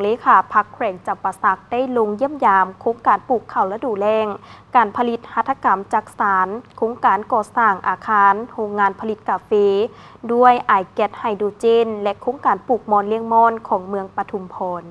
ເລຂາພັກແຂວງຈຳປາສັກໄດ້ລົງຢ້ຽມຢາມໂຄງການປູກເຂົ້າລະດູແລ້ງ, ການຜະລິດຫັດຖະກຳຈັກສານ, ໂຄງການກໍ່ສ້າງອາຄານໂຮງງານຜະລິດກາເຟ ດ້ວຍອາຍແກັສໄຮໂດຣເຈນ ແລະ ໂຄງການປູກມ່ອນລ້ຽງມ່ອນຂອງເມືອງປະທຸມພອນ.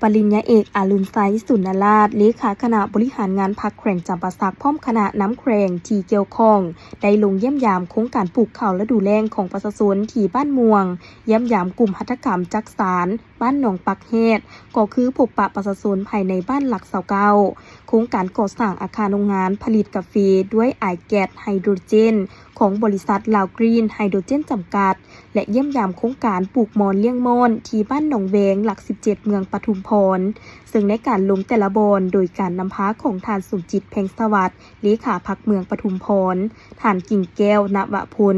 ປະລິນຍາເອກ ອາລຸນໄຊ ສຸນນະລາດ ເລຂາຄະນະບໍລິຫານງານພັກແຂວງຈຳປາສັກ ພ້ອມຄະນະນຳແຂວງທີ່ກ່ຽວຂ້ອງ ໄດ້ລົງຢ້ຽມຢາມໂຄງການປູກເຂົ້າລະດູແລ້ງຂອງປະຊາຊົນທີ່ບ້ານມ່ວງ, ຢ້ຽມຢາມກຸ່ມຫັດຖະກຳຈັກສານ ບ້ານໜອງປັກແຮດ ກໍຄືພົບປະປະຊາຊົນພາຍໃນບ້ານຫຼັກຊາວເກົ້າ, ໂຄງການກໍ່ສ້າງອາຄານໂຮງງານຜະລິດກາເຟດ້ວຍອາຍແກັສໄຮໂດຣເຈນ ຂອງບໍລິສັດລາວກຣີນໄຮໂດຣເຈນຈຳກັດ ແລະ ຢ້ຽມຢາມໂຄງການປູກມ່ອນລ້ຽງມ່ອນທີ່ບ້ານໜອງແວງ ຫຼັກສິບເຈັດ ເມືອງປະທຸມພອນ, ເຊິ່ງໃນການລົງແຕ່ລະບ່ອນໂດຍການນຳພາຂອງທ່ານ ສົມຈິດ ແພງສະຫວັດ ເລຂາພັກເມືອງປະທຸມພອນ, ທ່ານ ກິ່ງແກ້ວ ນະວະພົນ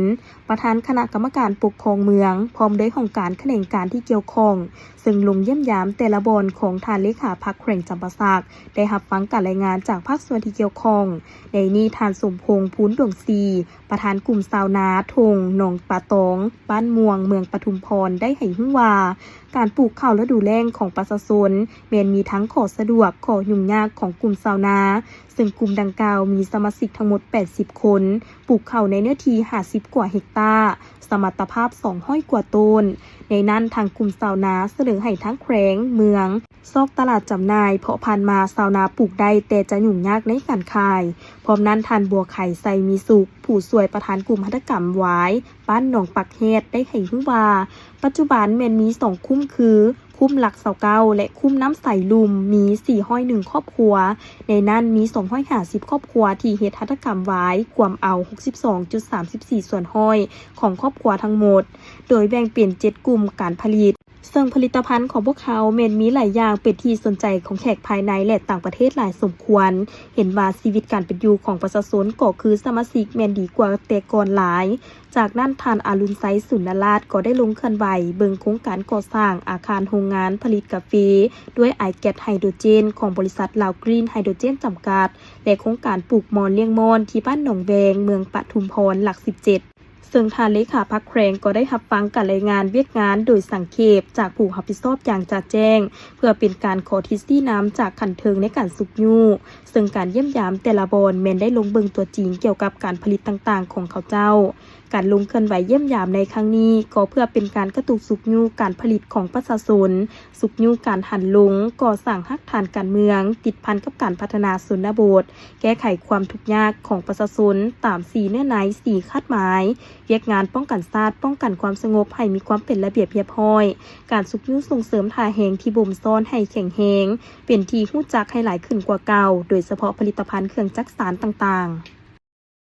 ປະທານຄະນະກຳມະການປົກຄອງເມືອງ ພ້ອມດ້ວຍຫ້ອງການຂະແໜງການທີ່ກ່ຽວຂ້ອງ, ເຊິ່ງລົງຢ້ຽມຢາມແຕ່ລະບ່ອນຂອງທ່ານເລຂາພັກແຂວງຈຳປາສັກ, ໄດ້ຮັບຟັງການລາຍງານຈາກພາກສ່ວນທີ່ກ່ຽວຂ້ອງ, ໃນນີ້ທ່ານ ສົມພົງ ພູນດວງສີ ປະທານກຸ່ມຊາວນາທົ່ງໜອງປາຕອງ ບ້ານມ່ວງ ເມືອງປະທຸມພອນ ໄດ້ໃຫ້ຮູ້ວ່າ ການປູກເຂົ້າລະດູແລ້ງຂອງປະຊາຊົນແມ່ນມີທັງຂໍ້ສະດວກ, ຂໍ້ຫຍຸ້ງຍາກຂອງກຸ່ມຊາວນາ, ເຊິ່ງກຸ່ມດັ່ງກ່າວມີສະມາຊິກທັງໝົດ ແປດສິບ ຄົນ, ປູກເຂົ້າໃນເນື້ອທີ່ ຫ້າສິບ ກວ່າເຮັກຕາ, ສະມັດຕະພາບ ສອງຮ້ອຍ ກວ່າໂຕນ. ໃນນັ້ນ, ທາງກຸ່ມຊາວນາສະເໜີໃຫ້ທາງແຂວງ, ເມືອງ ຊອກຕະຫຼາດຈຳໜ່າຍ, ເພາະຜ່ານມາຊາວນາປູກໄດ້ແຕ່ຈະຫຍຸ້ງຍາກໃນການຂາຍ. ພ້ອມນັ້ນ, ທ່ານ ບົວໄຂ ໄຊມີສຸກ ຜູ້ຊ່ວຍປະທານກຸ່ມຫັດຖະກຳຫວາຍ ບ້ານໜອງປັກແຮດ ໄດ້ໃຫ້ຮູ້ວ່າ ປັດຈຸບັນແມ່ນມີສອງຄຸ້ມຄື ຄຸ້ມຫຼັກຊາວເກົ້າ ແລະ ຄຸ້ມນ້ຳໃສລຸ່ມ ມີ ສີ່ຮ້ອຍໜຶ່ງ ຄອບຄົວ, ໃນນັ້ນມີ ສອງຮ້ອຍຫ້າສິບ ຄອບຄົວທີ່ເຮັດຫັດຖະກຳຫວາຍ, ກວມເອົາ ຫົກສິບສອງຈຸດສາມສິບສີ່ ສ່ວນຮ້ອຍຂອງຄອບຄົວທັງໝົດ, ໂດຍແບ່ງເປັນ ເຈັດ ກຸ່ມການຜະລິດ. ເຊິ່ງຜະລິດຕະພັນຂອງພວກເຮົາແມ່ນມີຫຼາຍຢ່າງເປັນທີ່ສົນໃຈຂອງແຂກພາຍໃນ ແລະ ຕ່າງປະເທດຫຼາຍສົມຄວນ. ເຫັນວ່າຊີວິດການເປັນຢູ່ຂອງປະຊາຊົນກໍຄືສະມາຊິກແມ່ນດີກວ່າແຕ່ກ່ອນຫຼາຍ. ຈາກນັ້ນ, ທ່ານ ອາລຸນໄຊ ສຸນນະລາດ ກໍໄດ້ລົງເຄື່ອນໄຫວເບິ່ງໂຄງການກໍ່ສ້າງອາຄານໂຮງງານຜະລິດກາເຟ ດ້ວຍອາຍແກັສໄຮໂດຣເຈນ ຂອງບໍລິສັດລາວກຣີນໄຮໂດຣເຈນຈຳກັດ ແລະ ໂຄງການປູກມ່ອນລ້ຽງມ່ອນ ທີ່ບ້ານໜອງແວງ ເມືອງປະທຸມພອນ ຫຼັກສິບເຈັດ. ເຊິ່ງທ່ານເລຂາພັກແຂວງກໍໄດ້ຮັບຟັງການລາຍງານວຽກງານໂດຍສັງເຂບຈາກຜູ້ຮັບຜິດຊອບຢ່າງຈະແຈ້ງ, ເພື່ອເປັນການຂໍທິດຊີ້ນຳຈາກຂັ້ນເທິງໃນການຊຸກຍູ້, ເຊິ່ງການຢ້ຽມຢາມແຕ່ລະບ່ອນແມ່ນໄດ້ລົງເບິ່ງຕົວຈິງກ່ຽວກັບການຜະລິດຕ່າງໆຂອງເຂົາເຈົ້າ. ການລົງເຄື່ອນໄຫວຢ້ຽມຢາມໃນຄັ້ງນີ້ ກໍເພື່ອເປັນການກະຕຸກຊຸກຍູ້ການຜະລິດຂອງປະຊາຊົນ, ຊຸກຍູ້ການຫັນລົງກໍ່ສ້າງຮາກຖານການເມືອງ ຕິດພັນກັບການພັດທະນາຊົນນະບົດ, ແກ້ໄຂຄວາມທຸກຍາກຂອງປະຊາຊົນຕາມສີ່ເນື້ອໃນ ສີ່ຄາດໝາຍ, ວຽກງານປ້ອງກັນຊາດ, ປ້ອງກັນຄວາມສະຫງົບໃຫ້ມີຄວາມເປັນລະບຽບຮຽບຮ້ອຍ, ການຊຸກຍູ້ສົ່ງເສີມທ່າແຮງທີ່ບົ່ມຊ້ອນໃຫ້ແຂງແຮງ, ເປັນທີ່ຮູ້ຈັກໃຫ້ຫຼາຍຂຶ້ນກວ່າເກົ່າ, ໂດຍສະເພາະຜະລິດຕະພັນເຄື່ອງຈັກສານຕ່າງໆ.